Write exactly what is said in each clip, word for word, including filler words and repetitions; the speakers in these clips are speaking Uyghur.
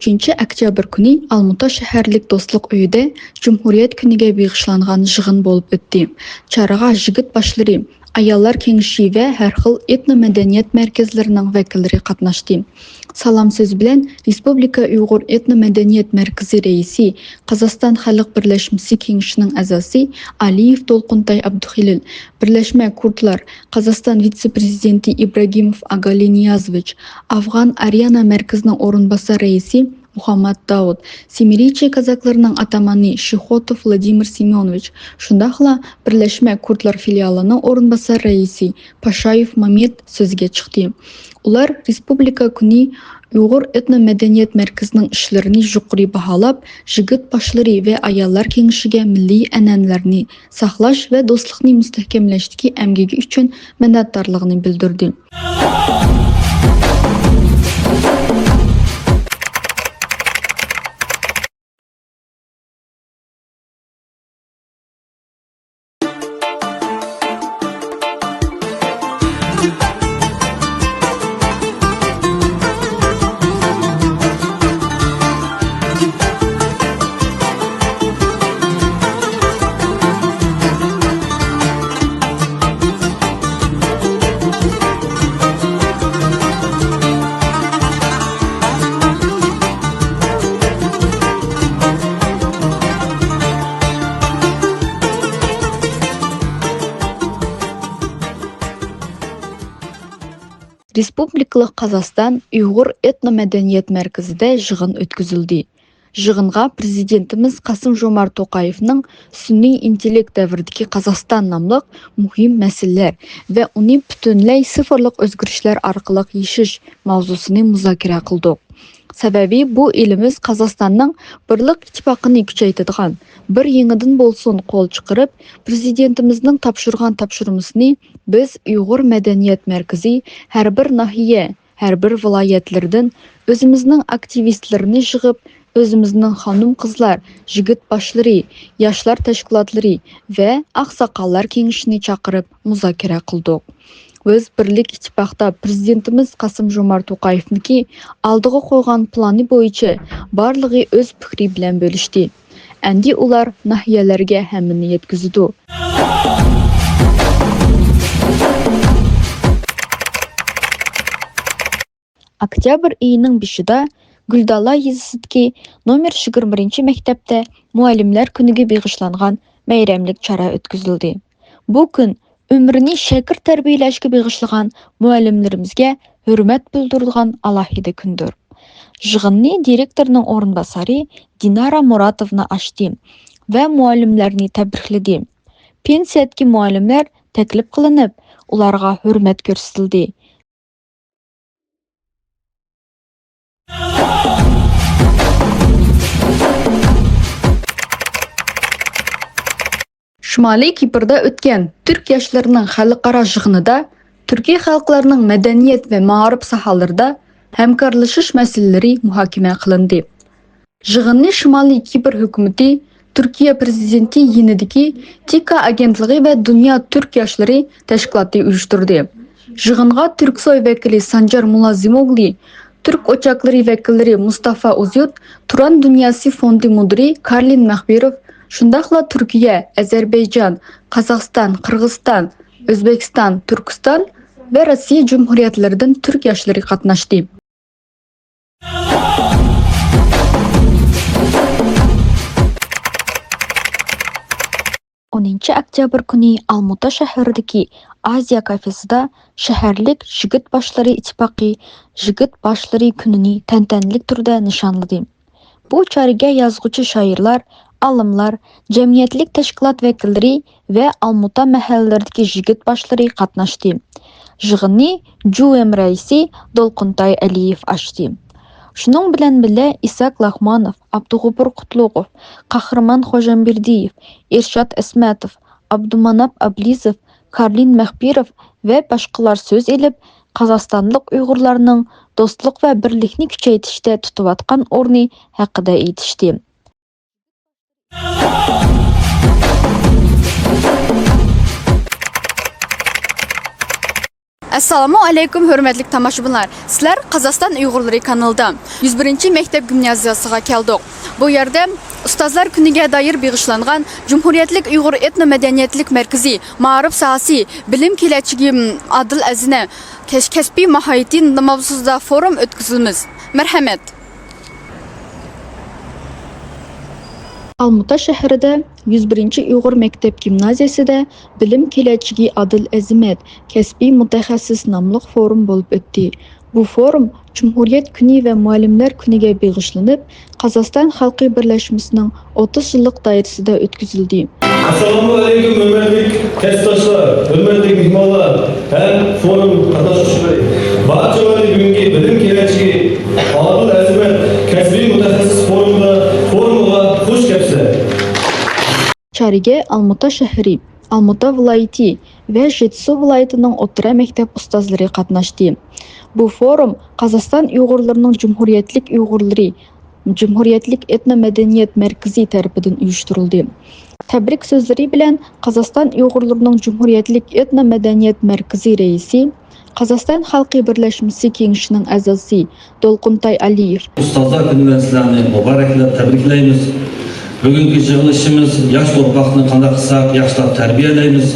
ئۈچىنچى ئۆكتەبىر كۈنى ئالمۇتا شەھەرلىك دوستلۇق ئۆيىدە جۇمھۇرىيەت كۈنىگە بېغىشلانغان يىغىن بولۇپ ئۆتتى. چارىغا يىگىت باشلىرى، ئاياللار كېڭىشى ۋە ھەر خىل ئېتنو مەدەنىيەت مەركەزلىرىنىڭ ۋەكىللىرى قاتناشتى. سالام سۆزى بىلەن رېسپۇبلىكا ئۇيغۇر ئېتنو مەدەنىيەت مەركىزى رەئىسى، قازاقىستان خەلق بىرلەشمىسى كېڭىشىنىڭ ئەزاسى ئالىيېف دولقۇنتاي ئابدۇخېلىل، بىرلەشمە كۇردلار قازاقىستان ۋىتسې-پرېزىدېنتى ئىبراگىموف ئاگالى نىيازوۋىچ، ئافغان ئارىيانا مەركىزىنىڭ ئورۇنباسار رەئىسى مۇھەممەت داۋۇت، سىمىرىچى كازاكلىرىنىڭ ئاتامانى شىخوتوف ۋلادىمىر سېميونوۋىچ، شۇنداقلا بىرلەشمە كۇردلار فىلىئالىنىڭ ئورۇنباسار رەئىسى پاشايېف مامېت سۆزگە چىقتى. ئۇلار رېسپۇبلىكا كۈنى ئۇيغۇر ئېتنو مەدەنىيەت مەركىزىنىڭ ئىشلىرىنى يۇقىرى باھالاپ، يىگىت باشلىرى ۋە ئاياللار كېڭىشىگە مىللىي ئەنئەنىلەرنى ساقلاش ۋە دوستلۇقنى مۇستەھكەملەشتىكى ئەمگىكى ئۈچۈن مىننەتدارلىقىنى بىلدۈردى. رېسپۇبلىكىلىق قازاقىستان ئۇيغۇر ئېتنو مەدەنىيەت مەركىزىدە يىغىن ئۆتكۈزۈلدى. يىغىنغا پىرېزىدېنتىمىز قاسىم جومارت توقايېۋنىڭ سۈنئىي ئىنتېللېكت دەۋرىدىكى قازاقىستان ناملىق مۇھىم مەسىلىلەر ۋە ئۇنى پۈتۈنلەي سىفىرلىق ئۆزگىرىشلەر ئارقىلىق يېشىش ماۋزۇسىنى مۇزاكىرە قىلدۇق. سەۋەبى، بۇ ئېلىمىز قازاقىستاننىڭ بىرلىك ئىتتىپاقىنى كۈچەيتىدىغان، بىر يېڭىدىن بولسۇن قول چىقىرىپ، پىرېزىدېنتىمىزنىڭ تاپشۇرغان تاپشۇرمىسىنى بىز ئۇيغۇر مەدەنىيەت مەركىزى ھەر بىر ناھىيە، ھەر بىر ۋىلايەتلىرىدىن ئۆزىمىزنىڭ ئاكتىۋىستلىرىنى يىغىپ، ئۆزىمىزنىڭ خانىم-قىزلار، يىگىت باشلىرى، ياشلار تەشكىلاتلىرى ۋە ئاقساقاللار كېڭىشىنى چاقىرىپ مۇزاكىرە قىلدۇق. بىز بىرلىك ئىتتىپاقتا پىرېزىدېنتىمىز قاسىم جومارت توقايېۋنىڭكى ئالدىغا قويغان پىلانى بويىچە بارلىقى ئۆز پىكرى بىلەن بۆلۈشتى. ئەمدى ئۇلار ناھىيەلەرگە ھەممىنى يەتكۈزىدۇ. ئۆكتەبىر ئېيىنىڭ بېشىدا گۈلدانلار يېزىسىدىكى نومېر يىگىرمە بىرىنچى مەكتەپتە مۇئەللىملەر كۈنىگە بېغىشلانغان مەيرەملىك چارە ئۆتكۈزۈلدى. بۇ كۈن ئۆمرىنى شاكىرت تەربىيەلەشكە بېغىشلىغان مۇئەللىملىرىمىزگە ھۆرمەت بىلدۈرىدىغان ئالاھىدە كۈندۇر. يىغىننى دىرېكتورنىڭ ئورۇنباسارى دىنارا مۇراتوۋنا ئاچتى ۋە مۇئەللىملەرنى تەبرىكلىدى. پېنسىيەدىكى مۇئەللىملەر تەكلىپ قىلىنىپ، ئۇلارغا ھۆرمەت كۆرسىتىلدى. شىمالىي كىپردا ئۆتكەن تۈرك ياشلىرىنىڭ خەلقئارا يىغىنىدا تۈركىي خەلقلەرنىڭ مەدەنىيەت ۋە مائارىپ ساھەلىرىدە ھەمكارلىشىش مەسىلىلىرى مۇھاكىمە قىلىندى. يىغىننى شىمالىي كىپر ھۆكۈمىتى، تۈركىيە پىرېزىدېنتى يېنىدىكى تىكا ئاگېنتلىقى ۋە دۇنيا تۈرك ياشلىرى تەشكىلاتى ئۇيۇشتۇردى. يىغىنغا تۈركسوي ۋەكىلى سانجار مۇلازىموگلى، تۈرك ئوچاقلىرى ۋەكىللىرى مۇستافا ئۇزيۇت، تۇران دۇنياسى فوندى مۇدىرى كارلىن مەخبىروف، شۇنداقلا تۈركىيە، ئەزەربەيجان، قازاقىستان، قىرغىزىستان، ئۆزبېكىستان، تۈركىستان ۋە روسىيە جۇمھۇرىيەتلىرىدىن تۈرك ياشلىرى قاتناشتى. ئونىنچى ئۆكتەبىر كۈنى ئالمۇتا شەھىرىدىكى ئازىيا كافېسىدا شەھەرلىك يىگىت باشلىرى ئىتتىپاقى يىگىت باشلىرى كۈنىنى تەنتەنىلىك تۈردە نىشانلىدى. بۇ چارىگە يازغۇچى شائىرلار، ئالىملار، جەمئىيەتلىك تەشكىلات ۋەكىللىرى ۋە ئالمۇتا مەھەللىلىرىدىكى يىگىت باشلىرى قاتناشتى. يىغىننى جۇ ئېم رەئىسى دولقۇنتاي ئەلىيېف ئاچتى. شۇنىڭ بىلەن بىللە، ئىساك لاخمانوف، ئابدۇغوپۇر قۇتلۇقوف، قەھرىمان خوجامبېردىيېف، ئېرشات ئەسمەتوف، ئابدۇماناپ ئابلىزوف، كارلىن مەخبىروف ۋە باشقىلار سۆز ئېلىپ، قازاقىستانلىق ئۇيغۇرلارنىڭ دوستلۇق ۋە بىرلىكنى كۈچەيتىشتە تۇتۇۋاتقان ئورنى ھەققىدە ئېيتىشتى. ئەسسالامۇ ئەلەيكۇم، ھۆرمەتلىك تاماشىبىنلار. سىلەر قازاقىستان ئۇيغۇرلىرى كانىلىدا. يۈز بىرىنچى مەكتەپ گىمنازىيەسىغا كەلدۇق. بۇ يەردە ئۇستازلار كۈنىگە دائىر بېغىشلانغان جۇمھۇرىيەتلىك ئۇيغۇر ئېتنو مەدەنىيەتلىك مەركىزى، مائارىپ ساھەسى، بىلىم كېلەچىكى، ئادىل ئەزىمەت، كەس-، كەسپىي ماھىيىتى ماۋزۇسىدا فورۇم ئۆتكۈزىمىز. مەرھەمەت. ئالمۇتا شەھىرىدە يۈز بىرىنچى ئۇيغۇر مەكتەپ گىمنازىيەسىدە بىلىم كېلەچىكى، ئادىل ئەزىمەت، كەسپىي مۇتەخەسسىس ناملىق فورۇم بولۇپ ئۆتتى. بۇ فورۇم جۇمھۇرىيەت كۈنى ۋە مۇئەللىملەر كۈنىگە بېغىشلىنىپ، قازاقىستان خەلقى بىرلەشمىسىنىڭ ئوتتۇز يىللىق دائىرىسىدە ئۆتكۈزۈلدى. ئەسسالامۇ ئەلەيكۇم، ھۆرمەتلىك كەسىپداشلار، ھۆرمەتلىك مېھمانلار ھەم فورۇم قاتناشقۇچىلىرى. بارچىڭلارنى بۈگۈنكى بىلىم كېلەچىكى، ئادىل ئەزىمەت، كەسپىي مۇتەخەسسىس فورۇمىدا، فورۇمىغا خۇش كەپسىلەر. چارىگە ئالمۇتا شەھىرى، ئالمۇتا ۋىلايىتى ۋە ژېتسۇ ۋىلايىتىنىڭ ئوتتۇرا مەكتەپ ئۇستازلىرى قاتناشتى. بۇ فورۇم قازاقىستان ئۇيغۇرلىرىنىڭ جۇمھۇرىيەتلىك ئۇيغۇرلىرى جۇمھۇرىيەتلىك ئېتنو مەدەنىيەت مەركىزى تەرىپىدىن ئۇيۇشتۇرۇلدى. تەبرىك سۆزلىرى بىلەن قازاقىستان ئۇيغۇرلىرىنىڭ جۇمھۇرىيەتلىك ئېتنو مەدەنىيەت مەركىزى رەئىسى، قازاقىستان خەلقى بىرلەشمىسى كېڭىشىنىڭ ئەزاسى دولقۇنتاي ئەلىيېۋ. ئۇستازلار كۈنى بىلەن سىلەرنى مۇبارەكلەپ تەبرىكلەيمىز. بۈگۈنكى يىغىلىشىمىز ياش ئۇرپاقنى قانداق قىلساق ياخشىلاپ تەربىيەلەيمىز،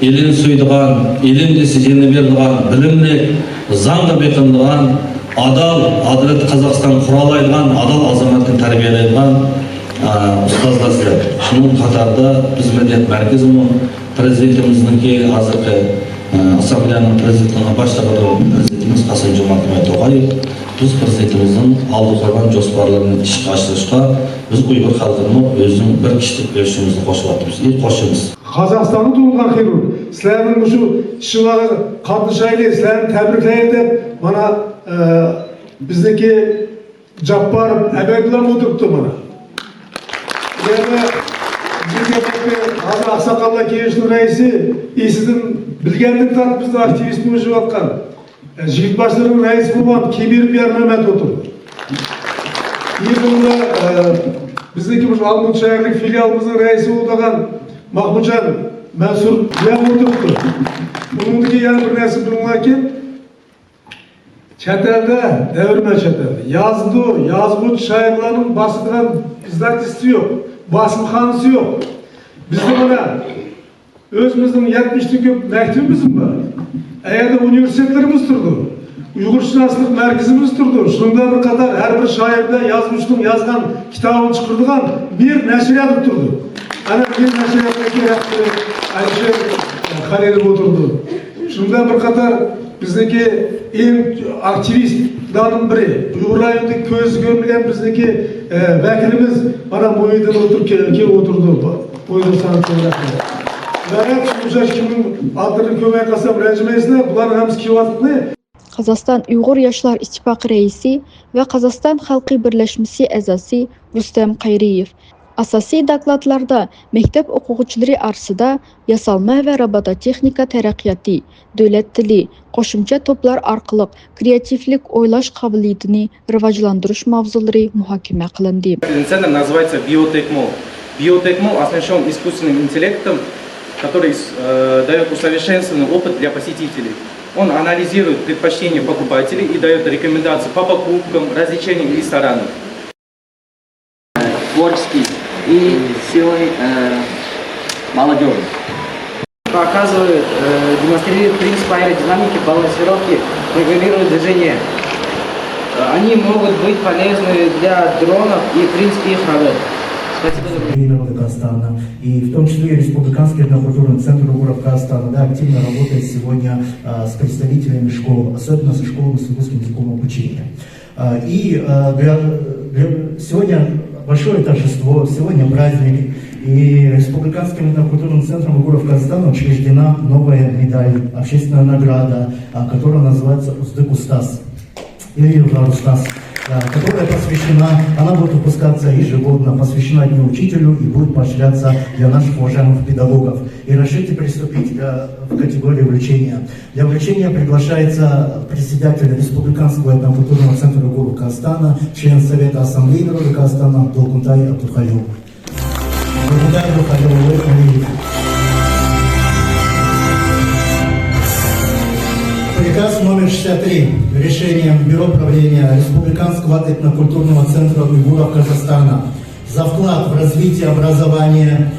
ئىلىم سۆيىدىغان، ئىلىم دېسە جېنىنى بېرىدىغان، بىلىملىك، زاڭغا بېقىنىدىغان، ئادال، ئادالەتلىك قازاقىستان قۇرالايدىغان، ئادال ئازامەتنى تەربىيەلەيدىغان، ئە، ئۇستازلار سىلەر. شۇنىڭ قاتارىدا بىز مەدەنىيەت مەركىزىمۇ پرېزىدېنتىمىزنىڭكى ھازىرقى، ئە، ئاسسامبلېيانىڭ پرېزىدېنتىنىڭ باشلىقىدۇر پرېزىدېنتىمىز قاسىم جومارت كېمەل توقايېۋ. بىز پرېزىدېنتىمىزنىڭ ئالغا قويغان جوپلارلىرىنى ئىشقا ئاشۇرۇشقا بىز ئۇيغۇر خەلقىنىمۇ ئۆزىنىڭ بىر كىشىلىك ئۈلۈشىمىزنى قوشۇۋاتىمىز، ئى، قوشىمىز. قازاقىستاندا تۇغۇلغان خىرۇ، سىلەرنىڭ مۇشۇ ئىشىڭلارغا قاتنىشايلى، سىلەرنى تەبرىكلەيلى دەپ، مانا، ئە، بىزنىڭكى جاپپار ئەبەيدۇللا ئولتۇرۇپتۇ مانا. يەنە بىزگە ھازىر ئاقساقاللار كېڭىشىنىڭ رەئىسى، ئېسىدىن بىلگەندىن تارتىپ بىزنىڭ ئاكتىۋىستىمىز بولۇۋاتقان، ئە، يىگىت باشلىرىنىڭ رەئىسى بولغان كېمىر يارمەمەت ئولتۇرۇپتۇ. يېقىندا، ئە، بىزنىڭكى مۇشۇ ئالمۇتا شەھەرلىك فىلىيالىمىزنىڭ رەئىسى بولىدىغان ماخمۇتجان مەنسۇر بۇيان ئولتۇرۇپتۇ. ئۇنىڭدىكى يەنە بىر نەرسە بىلىڭلاركى، چەت ئەلدە، دەۋرمە چەت ئەلدە يازىدۇ، يازغۇچى شائىرلارنىڭ باسىدىغان ئىزداتېستى يوق، باسمىخانىسى يوق. بىزدە مانا ئۆزىمىزنىڭ يەتمىشتىن كۆپ مەكتىپىمىز بار. ئەيەردە ئۇنىۋېرسىتېتلىرىمىز تۇرىدۇ. ئۇيغۇرشۇناسلىق مەركىزىمىز تۇرىدۇ. شۇنىڭ بىلەن بىر قاتار ھەر بىر شائىر بىلەن يازغۇچىنىڭ يازغان كىتابىنى چىقىرىدىغان بىر نەشرىيات تۇرىدۇ. ئەنە بىر نەشرىياتنىڭكى رەھبىرى ئەلىشىر خەلىلوف ئولتۇرىدۇ. شۇنىڭ بىلەن بىر قاتار بىزنىڭكى ئەڭ ئاكتىۋىستلارنىڭ بىرى، ئۇيغۇر رايونىدىكى كۆزى كۆرمىگەن بىزنىڭكى، ئە، ۋەكىلىمىز مانا مۇھىتىن ئولتۇرۇپ كېلىپ ئولتۇرىدۇ. ئويلىساڭ، رەھمەت. مەن شۇ ئوخشاش كىمنىڭ ئاتلىرىنى كۆرمەي قالسام رەنجىمەيسىلەر، بۇلارنىڭ ھەممىسى كېلىۋاتىدۇ. قازاقىستان ئۇيغۇر ياشلار ئىتتىپاقى رەئىسى ۋە قازاقىستان خەلقى بىرلەشمىسى ئەزاسى رۇستەم قەيرىيېۋ ئاساسىي دوكلاتلاردا مەكتەپ ئوقۇغۇچىلىرى ئارىسىدا ياسالما ۋە روبوتوتېخنىكا تەرەققىياتى، دۆلەت تىلى، قوشۇمچە توپلار ئارقىلىق كرېئاتىۋلىق ئويلاش قابىلىيىتىنى راۋاجلاندۇرۇش ماۋزۇلىرى مۇھاكىمە قىلىندى. Центр называется Биотек Молл. Биотек Молл оснащён искусственным интеллектом, который, э, даёт усовершенствованный опыт для посетителей. Он анализирует предпочтения покупателей и даёт рекомендации по покупкам, развлечениям и ресторанам. Творческий и силой, э, молодёжи. Показывает, э, демонстрирует принцип аэродинамики, балансировки, регулирует движение. Э, они могут быть полезны для дронов и принцип их работы. Спасибо за внимание. Казахстана, и в том числе и Республиканский этнокультурный центр уйгуров Казахстана, да, активно работает сегодня, а, с представителями школ, особенно со школами с ингушским языковым обучением. А, и, а, для, для, сегодня большое торжество, сегодня праздник, и Республиканским этнокультурным центром уйгуров Казахстана учреждена новая медаль, общественная награда, а, которая называется «Уздык Устаз» или «Илгар Устаз», а, которая посвящена, она будет выпускаться ежегодно, посвящена Дню учителю и будет поощряться для наших уважаемых педагогов. И разрешите приступить, э, в категорию вручения. Для вручения приглашается председатель Республиканского этнокультурного центра уйгуров Казахстана, член Совета Ассамблеи народа Казахстана Долкунтай Абдухалил. Долкунтай Абдухалил, вы. Приказ номер шестьдесят три. Решением Бюро правления Республиканского этнокультурного центра уйгуров Казахстана за вклад в развитие образования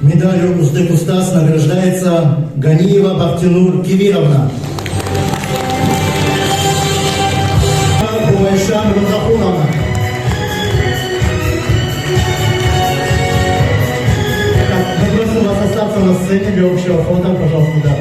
медалью «Узбек Устаз» награждается Ганиева Бахтинур Кивировна. Буайша Мурзахуновна. Так, мы просим вас остаться на сцене для общего фото, пожалуйста, да.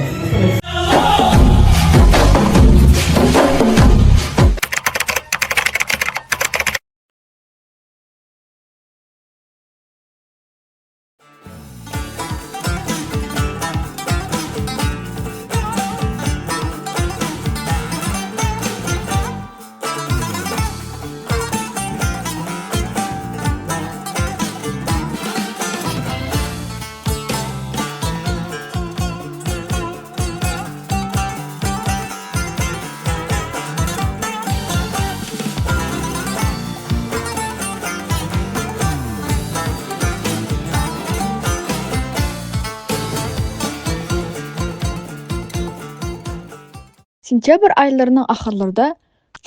سېنتيابىر ئايلىرىنىڭ ئاخىرلىرىدا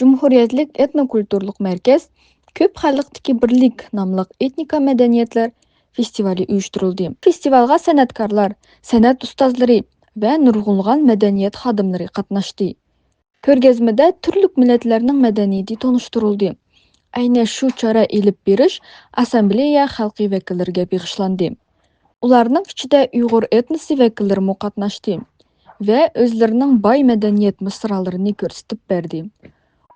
جۇمھۇرىيەتلىك ئېتنوكۇلتۇرىلىق مەركەز كۆپ خەلقتىكى بىرلىك ناملىق ئېتنىكا مەدەنىيەتلەر فېستىۋالى ئۇيۇشتۇرۇلدى. فېستىۋالغا سەنئەتكارلار، سەنئەت ئۇستازلىرى ۋە نۇرغۇنلىغان مەدەنىيەت خادىملىرى قاتناشتى. كۆرگەزمىدە تۈرلۈك مىللەتلەرنىڭ مەدەنىيىتى تونۇشتۇرۇلدى. ئەينە شۇ چارە ئېلىپ بېرىش ئاسسامبلېيە خەلقى ۋەكىللىرىگە بېغىشلاندى. ئۇلارنىڭ ئىچىدە ئۇيغۇر ئېتنوسى ۋەكىللىرىمۇ قاتناشتى ۋە ئۆزلىرىنىڭ باي مەدەنىيەت مىسرالىرىنى كۆرسىتىپ بەردى.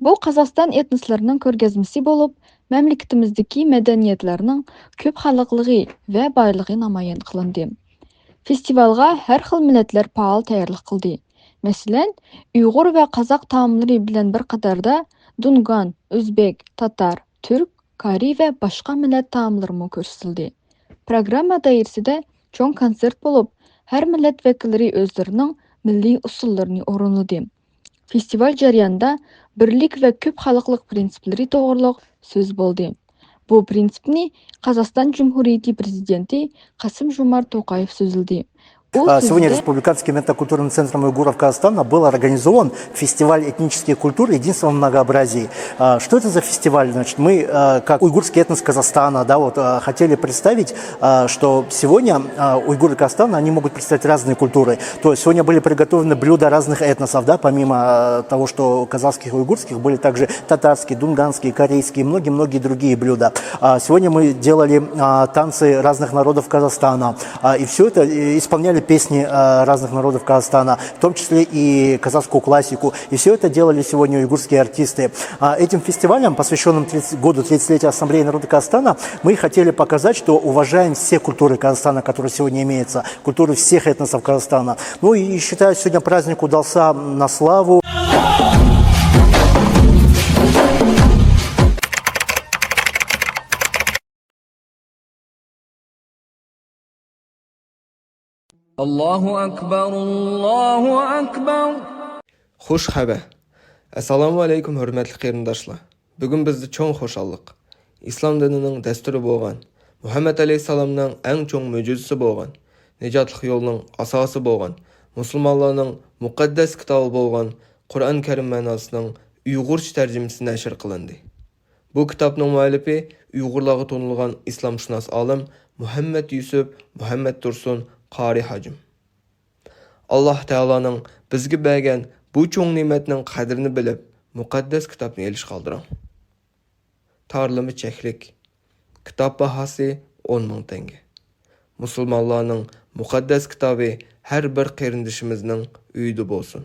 بۇ قازاقىستان ئېتنوسلىرىنىڭ كۆرگەزمىسى بولۇپ، مەملىكىتىمىزدىكى مەدەنىيەتلەرنىڭ كۆپ خىللىقلىقى ۋە بايلىقى نامايان قىلىندى. فېستىۋالغا ھەر خىل مىللەتلەر پائال تەييارلىق قىلدى. مەسىلەن، ئۇيغۇر ۋە قازاق تائاملىرى بىلەن بىر قاتاردا دۇنگان، ئۆزبېك، تاتار، تۈرك، كارى ۋە باشقا مىللەت تائاملىرىمۇ كۆرسىتىلدى. پروگرامما دائىرىسىدە چوڭ كونسېرت بولۇپ، ھەر مىللەت ۋەكىللىرى ئۆزلىرىنىڭ مىللىي ئۇسسۇللىرىنى ئورۇنلىدى. فېستىۋال جەريانىدا بىرلىك ۋە كۆپ خىللىقلىق پىرىنسىپلىرى توغرۇلۇق سۆز بولدى. بۇ پىرىنسىپنى قازاقىستان جۇمھۇرىيىتى پىرېزىدېنتى قاسىم-ژومارت توقايېف سۆزلىدى. ئۇ А, Сегодня سۆزىدە Республиканским этнокультурным центром уйгуров Казахстана был организован фестиваль этнических культур «Единство в многообразии». А, Что это за фестиваль? Значит, мы, а, как уйгурский этнос Казахстана, да, вот, а, хотели представить, а, что сегодня, а, уйгуры Казахстана, они могут представить разные культуры. То есть сегодня были приготовлены блюда разных этносов, да, помимо, а, того, что казахских и уйгурских, были также татарские, дунганские, корейские и многие-многие другие блюда. А, Сегодня мы делали, а, танцы разных народов Казахстана, а, и все это, э, исполняли песни, а, разных народов Казахстана, в том числе и казахскую классику. И все это делали сегодня уйгурские артисты. А, Этим фестивалем, посвященным тридцать, году тридцатилетия Ассамблеи народа Казахстана, мы хотели показать, что уважаем все культуры Казахстана, которые сегодня имеются, культуры всех этносов Казахстана. Ну и считаю, сегодня праздник удался на славу. Аллаху акбар, Аллаху акбар. خۇش خەۋەر. ئەسسالامۇ ئەلەيكۇم، ھۆرمەتلىك قېرىنداشلار. بۈگۈن بىزدە چوڭ خۇشاللىق. ئىسلام دىنىنىڭ دەستۇرى بولغان، مۇھەممەد ئەلەيھىسسالامنىڭ ئەڭ چوڭ مۆجىزىسى بولغان، نىجاتلىق يولنىڭ ئاساسى بولغان، مۇسۇلمانلارنىڭ مۇقەددەس كىتابى بولغان قۇرئان كەرىم مەناسىنىڭ ئۇيغۇرچە تەرجىمىسى نەشر قىلىندى. بۇ كىتابنىڭ مۇئەللىپى ئۇيغۇرلارغا تونۇلغان ئىسلامشۇناس ئالىم مۇھەممەد يۈسۈپ مۇھەممەد تۇرسۇن قارى ھاجىم. ئاللاھ تائالانىڭ بىزگە بەرگەن بۇ چوڭ نېمەتنىڭ قەدرىنى بىلىپ، مۇقەددەس كىتابنى ئېلىشقا ئالدىراڭ. تارلىما چەكلىك. كىتاب باھاسى ئون مىڭ تەڭگە. مۇسۇلمانلارنىڭ مۇقەددەس كىتابى ھەر بىر قېرىندىشىمىزنىڭ ئۆيىدە بولسۇن.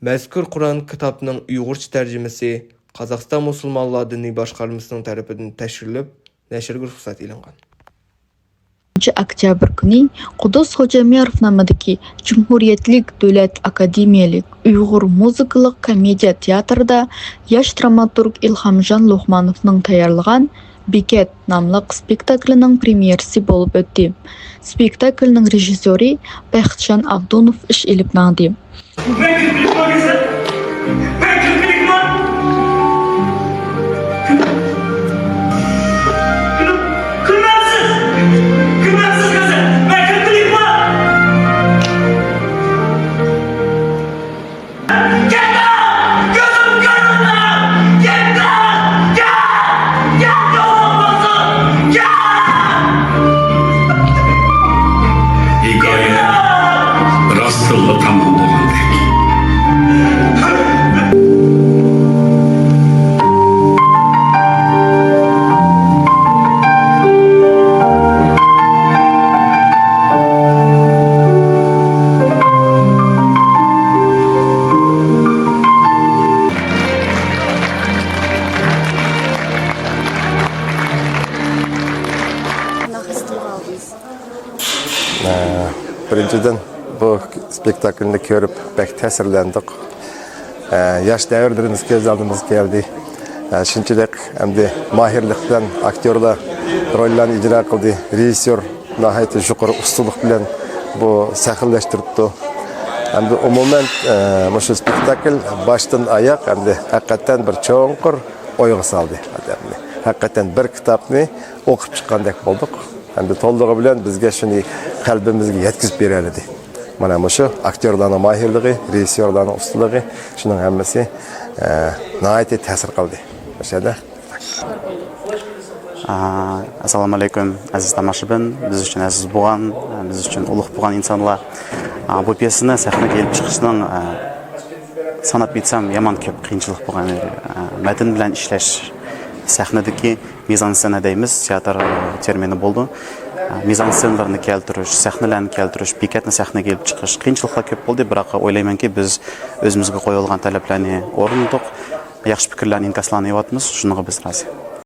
مەزكۇر قۇرئان كىتابنىڭ ئۇيغۇرچە تەرجىمىسى قازاقىستان مۇسۇلمانلار دىنىي باشقارمىسىنىڭ تەرىپىدىن تەشكىللىنىپ، نەشرگە رۇخسەت ئېلىنغان. ئوكتيابىر كۈنى قۇددۇس خوجامياروف نامىدىكى جۇمھۇرىيەتلىك دۆلەت ئاكادېمىيەلىك ئۇيغۇر مۇزىكىلىق كومېدىيە تىياتىرىدا ياش دراماتورگ ئىلھامجان لوقمانوفنىڭ تەييارلىغان بېكەت ناملىق سپېكتاكلىنىڭ پرېميېرىسى بولۇپ ئۆتتى. سپېكتاكلنىڭ رېژىسسورى بەختىجان ئابدۇنوف ئىش ئېلىپ ماڭدى. ئە، بىرىنچىدىن، بۇ سپېكتاكلنى كۆرۈپ بەك تەسىرلەندۇق. ئە، ياش دەۋرلىرىمىز كۆز ئالدىمىزغا كەلدى. ئە، شۇنچىلىك ئەمدى ماھىرلىق بىلەن ئاكتيورلار روللارنى ئىجرا قىلدى. رېژىسسور ناھايىتى يۇقىرى ئۇستىلىق بىلەن بۇ سەھنىلەشتۈرۈپتۇ. ئەمدى ئومۇمەن، ئە، مۇشۇ سپېكتاكل باشتىن ئاياق ئەمدى ھەقىقەتەن بىر چوڭقۇر ئويغا سالدى ئادەمنى. ھەقىقەتەن بىر كىتابنى ئوقۇپ چىققاندەك بولدۇق. ئەمدى تولىلىقى بىلەن بىزگە شۇنى قەلبىمىزگە يەتكۈزۈپ بېرەلىدى. مانا مۇشۇ ئاكتيورلارنىڭ ماھىرلىقى، رېژىسسورلارنىڭ ئۇستىلىقى، شۇنىڭ ھەممىسى، ئە، ناھايىتى تەسىر قىلدى. مۇشۇ يەردە. ئا، ئەسسالامۇ ئەلەيكۇم، ئەزىز تاماشىبىن، بىز ئۈچۈن ئەزىز بولغان، بىز ئۈچۈن ئۇلۇغ بولغان ئىنسانلار. ئا، بۇ پيېسىنى سەھنىگە ئېلىپ چىقىشنىڭ، ئا، ساناپ ئېيتسام، يامان كۆپ قىيىنچىلىق بولغان. ئا، مەتن بىلەن ئىشلەش، سەھنىدىكى مىزانسسېنا دەيمىز، تىياتىر، ئا، تېرمىنى بولىدۇ. ئا، مىزانسسېنىلارنى كەلتۈرۈش، سەھنىلەرنى كەلتۈرۈش، بېكەتنى سەھنىگە ئېلىپ چىقىش قىيىنچىلىقلار كۆپ بولدى، بىراق ئويلايمەنكى، بىز ئۆزىمىزگە قويۇلغان تەلەپلەرنى ئورۇندىدۇق. ياخشى پىكىرلەرنى، ئىنكاسلارنى ئېلىۋاتىمىز، شۇنىڭغا بىز رازى.